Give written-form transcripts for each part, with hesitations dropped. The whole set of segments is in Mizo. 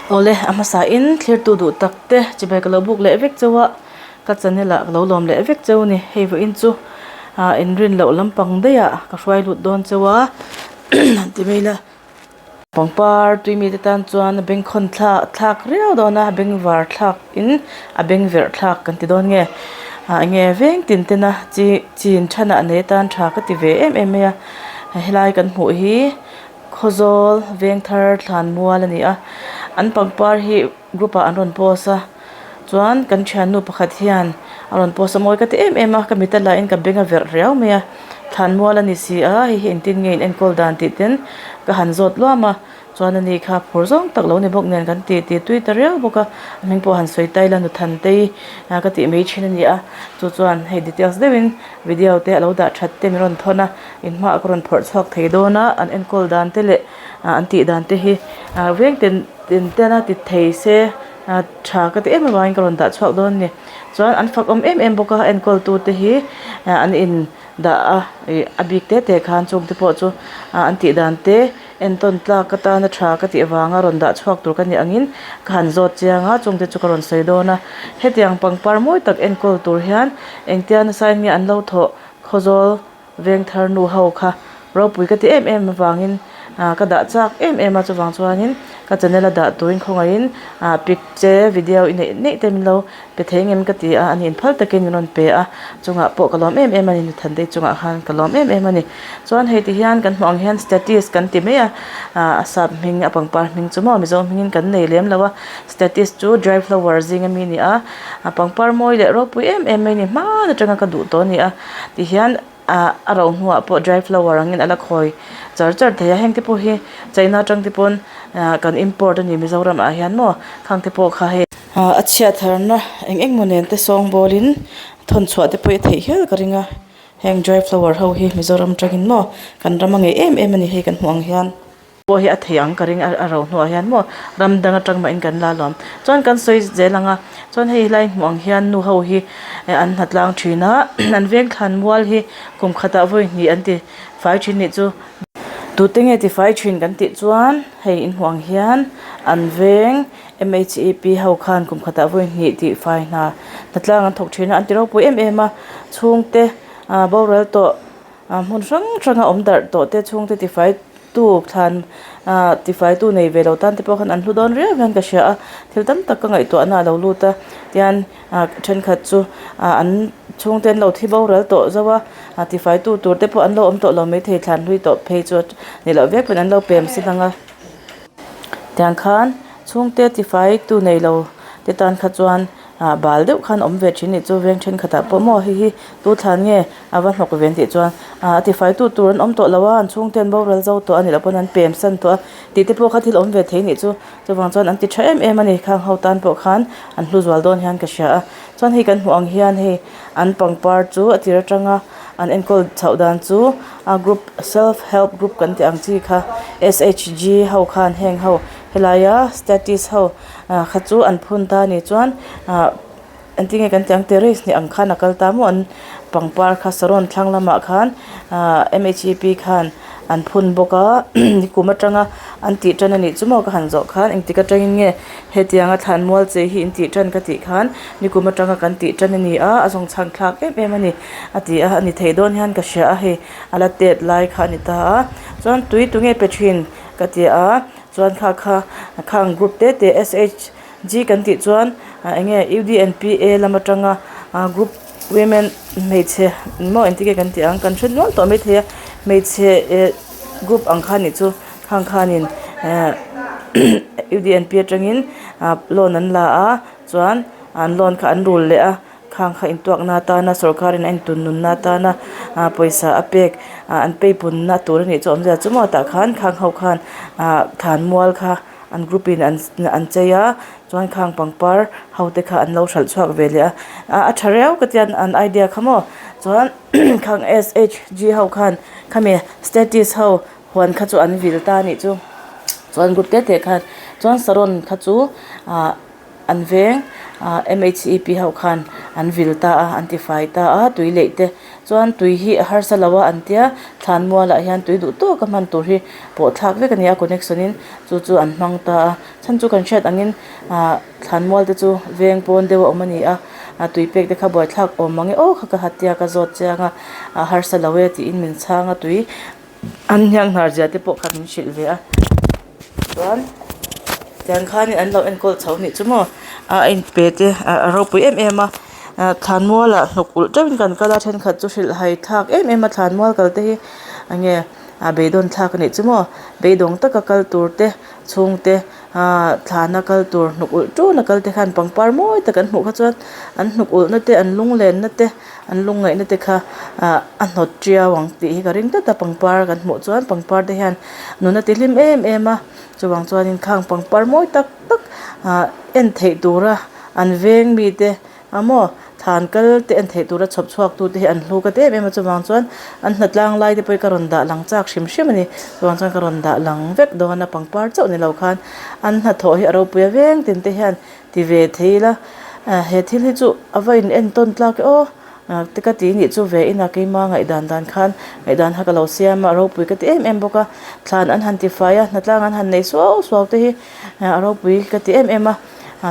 Awle a hmasa in thlirtu duh tak te chibai ka lo buk leh vek chauh a ka channel ah ka lo lawm leh vek chauh a ni hei vawiin chu ah inrin loh lampang daih ah ka hruai lut dawn chauh a han ti mai ila pangpar tui mite tan chuan a bengkhawn thlak thlak riau dawn a bengvar thlak in a bengverh thlak kan ti dawn nge ah eng nge veng tin ten a chi chin than ah nei atan tha ka ti ve em em mai a helai kan hmuh hi. Khawzawl Vengthar Thlanmual a ni a an pangpar hi group ah an rawn post a chuan kan thiannu pakhat hian a rawn post a mawi ka ti em em a ka mit a la in ka beng a verh riau mai a thlanmual a ni si a hei hi engtin nge in enkawl dan tih ten ka han zawt luam a chuan ani kha phur zawng tak lo ni bawk nen kan ti ti tui ta riau bawk a a hming pawh han sawi ta ila Nuthantei ka tih mai thin a ni a chu chuan hei details deuhin video te a lo dah that te min rawn thawn a. In hmaah ka rawn phawrh chhuak thei dawn a an enkawl dan te leh an tih dan te hi veng tin tin tena ti thei se tha ka ti em avangin ka rawn dah chhuak dawn a ni chuan an fak awm em em bawk a enkawl tu te hi an in dah a ih a bik te te khan chung te pawh chu an tih dan te entawn tlak atana tha ka tih avanga rawn dah chhuak tur ka nih angin ka han zawt chiang a chung te chu ka rawn sawi dawn a hetiang pangpar mawi tak enkawl tur hian engtia nasa in nge an lo thawh Khawzawl Vengthar nu ho kha ropui ka ti em em avangin ah ka dah chak em em a chuvang chuanin ka channel a dah turin khawngaihin ah picture video i neih neih te min lo pe thei ngem ka ti a ani inphal takin min rawn pe a chungah pawh ka lawm em em a ni Nuthantei chungah khan ka lawm em em a ni chuan hei ti hian kan hmuh ang hian status kan ti mai a ah a sap hming a pangpar hming chu maw mizo hmingin kan nei lem lo a status chu dry flower zing ami a ni a a pangpar mawi leh ropui em em mai a ni hman atanga ka duh tawh a ni a tihian ah a ro hnuah pawh dry flower angin a la khawi char char thei a heng te pawh hi china atang te pawn ah kan import a ni Mizoram ah hian maw khang te pawh kha hei ah a chhiat tharna eng eng maw nen te sawng bawlin thawn chhuah te pawh hi a theih hial ka ring a heng dry flower ho hi Mizoram atangin maw kan ram a ngei em em a ni hei kan hmuh ang hian. Pawh hi a thei ang ka ring a a ro hnuah hian maw ram dang atang mahin kan la luam chuan kan sawi zel ang a chuan hei helai hmuh ang hian nu ho hi an hnatlang thin a an veng thlan mual hi kum khatah vawi hnih an ti fai thin nih chu tute nge ti fai thin kan tih chuan hei in hmuh ang hian an veng M H E P ho khan kum khatah vawi hnih tih fai hna hnatlang an thawk thin a an ti ropui em em a chhungte ah boral tawh ah hmun hrang hrang a awm darh tawh te chhungte ti fai tu thlan ah tifai tu nei ve lo tan te pawh khan an hlu dawn riau hian ka hria a thil tam tak ka ngaihtuahna a lo lut a tian ah thenkhat chu ah an chhungte an lo thi boral tawh zo a ah tifai tu tur te pawh an lo awm tawh lo maithei thlan hlui tawh phei chu ni loh vek pawn an lo pem si dang a tiang khan chhungte tifai tu nei lo te tan kha chuan. Ah bal deuh khan awm ve thin nih chu veng thenkhatah pawh maw hei hi tu thlan nge a va hnawk ve an tih chuan ah a tifai tu tur an awm tawh lo a an chhungte an boral zo tawh a nih loh pawn an pem san tawh a tih te pawh kha thil awm ve thei nih chu chuvang chuan an ti tha em em a ni khang ho tan pawh khan an hlu zual dawn hian ka hria a chuan hei kan hmuh ang hian hei an pangpar chu a tir atanga an enkawl chhoh dan chu a group self help group kan tih ang chi kha S H G ho khan heng ho helaia status ho. Ah kha chu an phun ta a nih chuan ah engtin nge kan tih ang terrace ni ang khan a kal ta maw an pangpar kha saron thlang lamah khan ah m h e p khan an phun bawk a nikum atanga an tih tan a nih chu maw ka han zawh khan engtik atangin nge hetianga thlan mual che hi in tih tan ka tih khan nikum atanga kan tih tan a ni a a zawng chhan thlak em em a ni a ti a a ni thei dawn hian ka hria a hei a la tet lai kha a ni ta a chuan tui tunge pe thin ka ti a. Chuan kha kha khang group te te S H G kan tih chuan eng nge U D N P A lam atanga group women hmeichhe maw engtin nge kan tih ang kan hre nual tawh maithei a hmeichhe eh group ang kha nih chu khang khanin eh U D N P atangin loan an la a chuan an loan kha an rul leh a. Khang kha intuakna atana sorkarin a intun nunna atana ah pawisa a pek ah an peipunna tur a nih chu awmzia chu maw tah khan khang ho khan ah thlan mual kha an group in an an chei a chuan khang pangpar ho te kha an lo hralh chhuak ve leh a ah a tha riau ka tia an idea kha maw chuan khang S H G ho khan khami status ho huan kha chu an vil ta a nih chu chuan group te te khan chuan saron kha chu ah. An veng ah M H E P ho khan an vil ta a an tifai ta a tui leih te Chuan tui hi a harsa lo a an tia thlanmual ah hian tui duh tawk a hman tur hi pawh thlak vek a ni a connection in chu chu an hmang ta a chhan chu kan hriat angin ah thlanmual te chu veng pawn deuh a awm a ni a ah tui pek te kha buaithlak awm mang e aw kha ka ha tia ka zawt chiang a a harsa lo e tiin min chhang a tui an hniang hnar zia te pawh kha min hrilh ve a chuan tiang khanin an lo enkawl chho anih chu maw a inpe te a ropui em em a ah thlanmual ah hnawk ulh teuhin kan kal a thenkhat chu hrilh hai thlak em em a thlanmual kal te hi enge a beidawn thlak anih chu maw beidawng taka kal tur te chhungte ah thlana kal tur hnawk ulh tun a kal te khan pangpar mawi tak an hmuh kha chuan an hnawk ulh na te an lunglen na te. An lungngaihna te kha ah a hnawt tiau ang tih hi ka ring tlat a pangpar kan hmuh chuan pangpar te hian nuna ti hlim em em a chuvang chuanin khang pangpar mawi tak tak ah en theih tura an veng mite a maw thlan kal te en theih tura chhawp chhuak tu te hi an hlu ka ti em em a chuvang chuan an hnatlang lai te pawh hi ka rawn dah lang chak hrim hrim a ni chuvang chuan ka rawn dah lang vek dawn a pangpar chauh ni lo khan an hnathawh hi a ropui a veng tin te hian Ti ve thei ila, he thil hi chu a va in entawn tlak e aw, te ka ti nih chu ve ina keima ngaihdan dan khan ngaihdan kha ka lo siam a, a ropui ka ti em em bawk a, thlan an han ti fai a, hnatlang an han nei suau suau te hi a ropui ka ti em em a,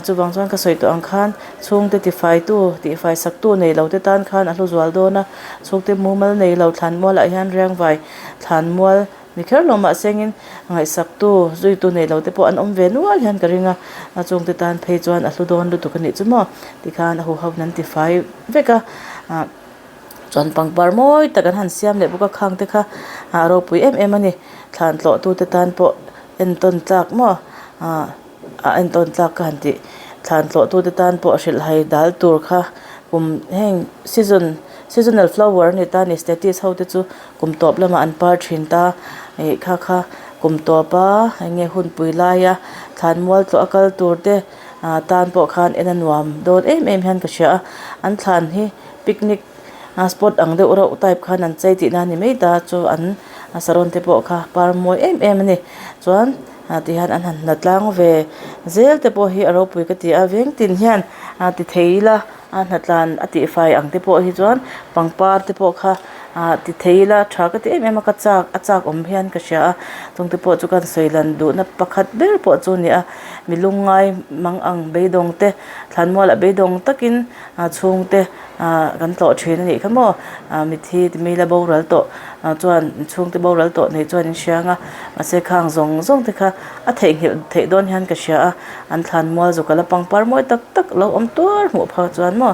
chuvang chuan ka sawi tawh ang khan chhungte ti fai tu tih fai sak tu nei lo te tan khan a hlu zual dawn a, chhungte mumal nei lo thlan mualah hian riangvai thlan mual. Ni kher lo mah sengin ngaihsaktu, zuitu nei lo te pawh an awm ve nual hian ka ring a, a chungte tan phei chuan a hlu dawn lutuk a nih chu maw tikhan a huho in an ti fai vek a, ah chuan pangpar mawi tak an han siam leh bawk a khang te kha a ropui em em a ni, thlan tlawh tu te tan pawh entawn tlak maw ah a entawn tlak ka han tih thlan tlawh tu te tan pawh hrilhhai dal tur kha kum heng season seasonal flower a ni ta a ni status ho te chu. Kum tawp lamah an par thin ta ih kha kha kum tawp a eng nge hunpui laia thlanmual tlawh a kal tur te ah tan pawh khan en a nuam dawn em em hian ka hria a an thlan hi picnic a spot ang deuh reuh type khan an chei tihna a ni mai ta chu an saron te pawh kha par mawi em em a ni chuan ah ti hian an han hna tlang ve zel te pawh hi a ropui ka ti a veng tin hian ah ti thei ila. A hnatlan a tihfai ang te pawh hi chuan pangpar te pawh kha ah ti thei ila tha ka ti em em a ka chak a chak awm hian ka hria a chung te pawh chu kan sawi lan duhna pakhat ber pawh chu a ni a mi lungngai mang ang beidawng te thlanmualah beidawng takin ah chhungte ah kan tlawh thin a nih kha maw ah mithi ti mila boral tawh ah chuan chhungte boral tawh nei chuan in hria ang a mahse khang zawng zawng te kha a theihnghilh theih dawn hian ka hria a. An thlan mual zuk ala pangpar mawi tak tak lo awm tuar hmuh phak chuan maw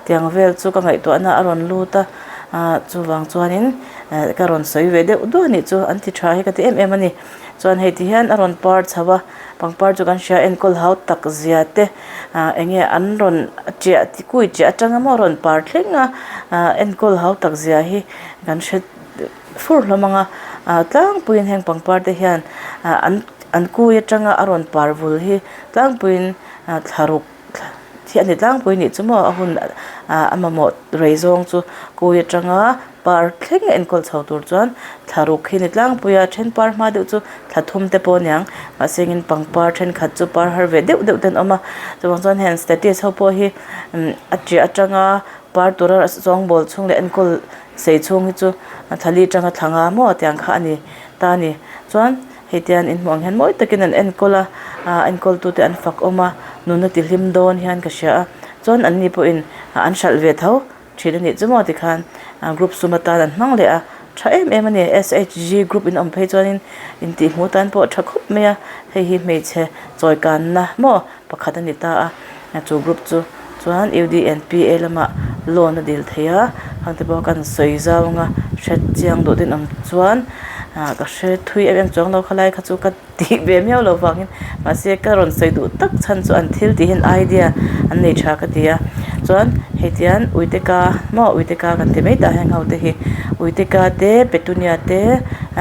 tiang vel chu ka ngaihtuahna a rawn lut a ah chuvang chuanin eh ka rawn sawi ve deuh duah anih chu an ti tha hi ka ti em em a ni chuan hei ti hian a rawn par chho a pangpar chu kan hria enkawl hau tak zia te ah eng nge an rawn chiah kui chiah atanga maw a rawn par thleng a ah enkawl hau tak zia hi kan hre fur hlawm ang a ah tlangpuiin heng pangpar te hian ah an an kui atanga a rawn par vul hi tlangpuiin ah thla ruk hi a ni tlangpui nih chu maw a hun ah a mamawh rei zawng chu kui atanga par thleng a enkawl chho tur chuan thla ruk hi a ni tlangpui a then par hma deuh chu thla thum te pawh a niang mahse engin pangpar thenkhat chu par har ve deuh deuh te an awm a chuvang chuan heng status ho pawh hi umm a ṭiah atanga par tura sawngbawl chhung leh enkawl sei chhung hi chu thla li atanga thla nga maw tiang kha a ni ta a ni chuan hei tian in hmuh ang hian mawi takin an enkawl a ah enkawl tute an fak awm a nuna ti hlim dawn hian ka hria a chuan an ni pawhin an hralh ve tho thin a nih chu maw tikhan group sum atan an hmang leh a tha em em a ni S_H_G group in awm phei chuanin intihhmuh tan pawh a tha khawp mai a hei hi hmeichhe chawi kanna maw pakhat a ni ta a chu group chu chuan U_D_N_P_A lamah loan a dil thei a khang te pawh kan sawi zau anga hre chiang duh te an awm chuan ah ka hre thui em em chuang lo khalai kha chu ka tih ve miau lo vangin mahse ka rawn sawi duh tak chhan chu an thil tih hian idea an nei tha ka ti a chuan hei tian uiteka maw uiteka kan ti mai tah heng ho te hi uiteka te petunia te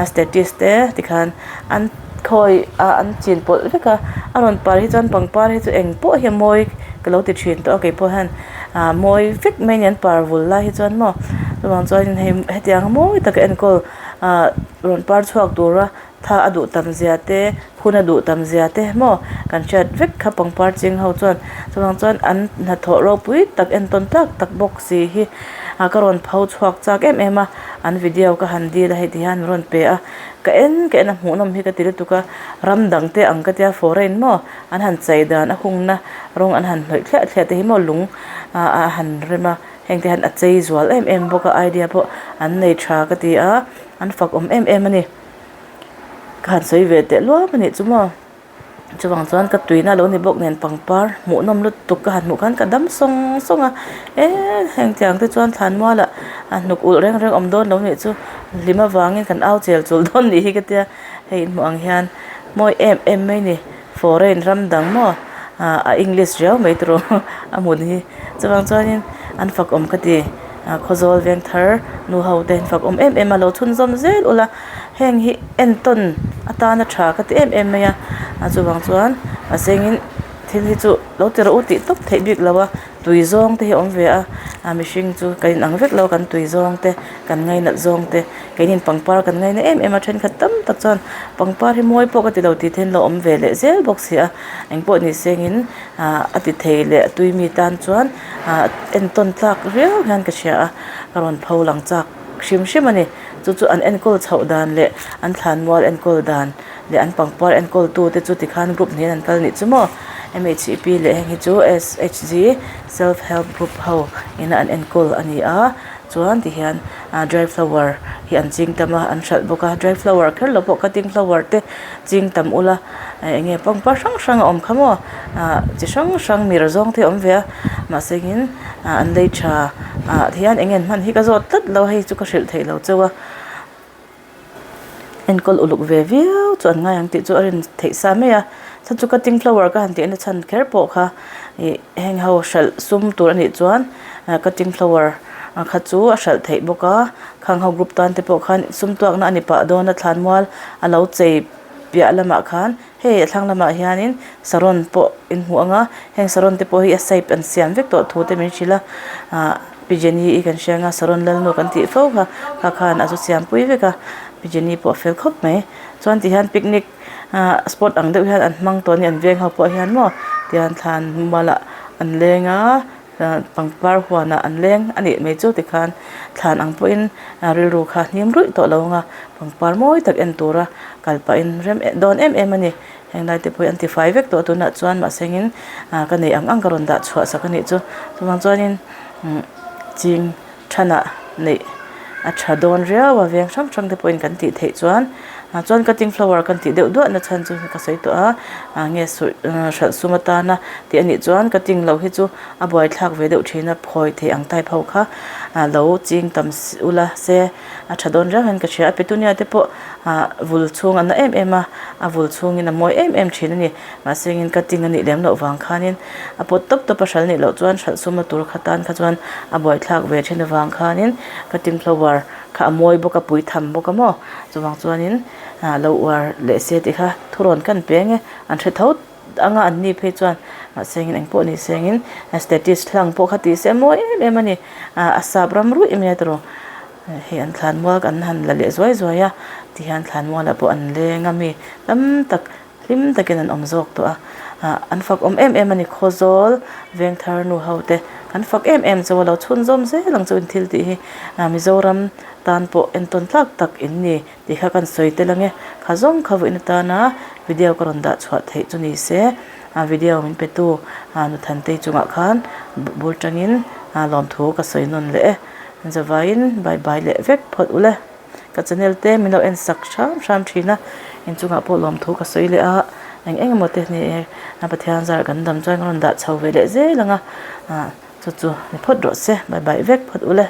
status te tikhan an Khawi ah an chin pawlh vek a, a rawn par hi chuan pangpar hi chu eng pawh hi a mawi ka lo ti thin tawh a kei pawh hian ah mawi vek mai a ni an par vul lai hi chuan maw chuvang chuan hei hetiang mawi taka enkawl ah rawn par chhuak tura tha a duh tam zia te hun a duh tam zia te maw kan hriat vek kha pangpar ching ho chuan chuvang chuan an hnathawh ropui tak entawn tlak tak bawk si hi. Ah ka rawn pho chhuak chak em em a, an video ka han dil a hei ti hian min rawn pe a, ka en ka en a hmuhnawm hi ka ti lutuk a, ram dang te ang ka tia foreign maw an han chei dan a hungna rawng an han hnawih thliah thliah te hi maw lung ah a han rem a, heng te hian a chei zual em em bawk a idea pawh an nei tha ka ti a, an fak awm em em a ni. Ka han sawi ve teh luam a nih chu maw. Chuvang chuan ka tuina lo ni bawk nen pangpar hmuhnawm lutuk ka han hmuh khan ka dam sawng sawng a eee heng tiang te chuan thlan mualah a hnuk ulh reng reng awm dawn lo nih chu hlim avangin kan au chel chul dawn nih hi ka tia hei inhmuh ang hian mawi em em mai ni foreign ram dang maw ah a english riau mai tawh a hmun hi chuvang chuanin an fak awm ka ti khawzawl veng thar nu ho te an fak awm em em a lo chhunzawm zel ula. Heng hi entawn atana tha ka ti em em mai a a chuvang chuan a chengin thil hi chu lo ti rawh u tih tawp theih bik lo a tui zawng te hi a awm ve a a mihring chu kan inang vek lo kan tui zawng te kan ngainat zawng te keinin pangpar kan ngaina em em a thenkhat tam tak chuan pangpar hi mawi pawh ka ti lo tih te hi an lo awm ve leh zel bawk si a engpawh ni sengin ah a ti thei leh a tui mi tan chuan ah entawn tlak riau hian ka hria a ka rawn pho lang chak hrim hrim a ni. Chu chu an enkawl chhoh dan leh an thlanmual enkawl dan leh an pangpar enkawl tu te chu tikhan group hnian an kal nih chu maw M H E P leh heng hi chu S H G self help group ho ina an enkawl a ni a chuan tihian ah dry flower hi an ching tam a an hralh bawk a dry flower kher lo pawh cutting flower te ching tam ula eng nge pangpar hrang hrang a awm kha maw ah chi hrang hrang mir zawng te a awm ve a mahse in ah an lei tha ah hian eng nge an hman hi ka zawt tlat lo a hei chu ka hrilh theih lo chauh a enkawl uluk ve viau chu an ngai ang tih chu a rin theih sa mai a chhan chu cutting flower ka han tih na chhan kher pawh kha ih heng ho hralh sum tur a nih chuan cutting flower kha chu a hralh theih bawk a khang ho group tan te pawh khan sum tuakna a ni pah dawn a thlanmual a lo chei piah lamah khan hei a thlang lamah hianin saron pawh in hmuh ang a heng saron te pawh hi a shape an siam vek tawh thu te min hrilh a ah pi Jenny i kan hria ang a saron lalnu kan tih fo kha kha khan a zu siam pui vek a pi Jenny pawh a fel khawp mai chuan ti hian picnic ah spot ang deuh hian an hmang tawh a ni an veng ho pawh hian maw tihian thlan mualah an leng a. Pangpar huanah an leng a nih mai chu tikhan thlan ang pawhin rilru kha hnim ruih tawh lo ang a, pangpar mawi tak en tura kal pahin rem dawn em em a ni. Heng lai te pawh hi an tifai vek tawh tunah chuan mahse engin ka neih ang ang ka rawn dah chhuah sak a nih chu. Chuvang chuanin ching thanah neih a tha dawn riau a, veng hrang hrang te pawhin kan tih theih chuan chuan cutting flower kan tih deuh duah na chhan chu ka sawi tawh a nge hralh sum atana tih a nih chuan cutting loh hi chu a buaithlak ve deuh thin a phawi theih ang type ho kha lo ching tam ula se a tha dawn riau hian ka hria a petunia te pawh vul chhung a na em em a a vul chhungin a mawi em em thin a ni. Mahse engin cutting a nih lem loh vang khanin a pawt tawp tawp a hralh nih loh chuan hralh sum a tur kha tan kha chuan a buaithlak ve thin avang khanin cutting flower kha a mawi bawk a pui tham bawk a maw chuvang chuanin ah lo uar leh se tih kha thurawn kan pe ang e an hre tho ang a an ni phei chuan mahse engin engpawh ni se engin status hlang pawh kha tih se a mawi em em a ni ah a sap ram ruih mai a tawrh hei an thlanmual an han la leh zuai zuai a tihian thlanmualah pawh an leng a mi tam tak. Hlim takin an awm zawk tawh a, ah an fak awm em em a ni Khawzawl Vengthar nu ho te kan fak em em chu a lo chhunzawm zel ang chu in thil tih hi ah Mizoram tan pawh entawn tlak tak in ni tih kha kan sawi tel ange kha zawng kha vawiin atana video ka rawn dah chhuah theih chu ni se ah video min pe tu ah nu Thantei chungah khan bul tangin ah lawmthu ka sawi nawn leh e zavaiin bye bye leh vek phawt ule. Ka channel te min lo en sak hram hram thin a, inchungah pawh lawmthu ka sawi leh a, eng eng emaw te ni e, a Pathian zar kan dam chuan ka rawn dah chho ve leh zel ang a, ah chu chu ni phawt rawh se, bye bye vek phawt ule.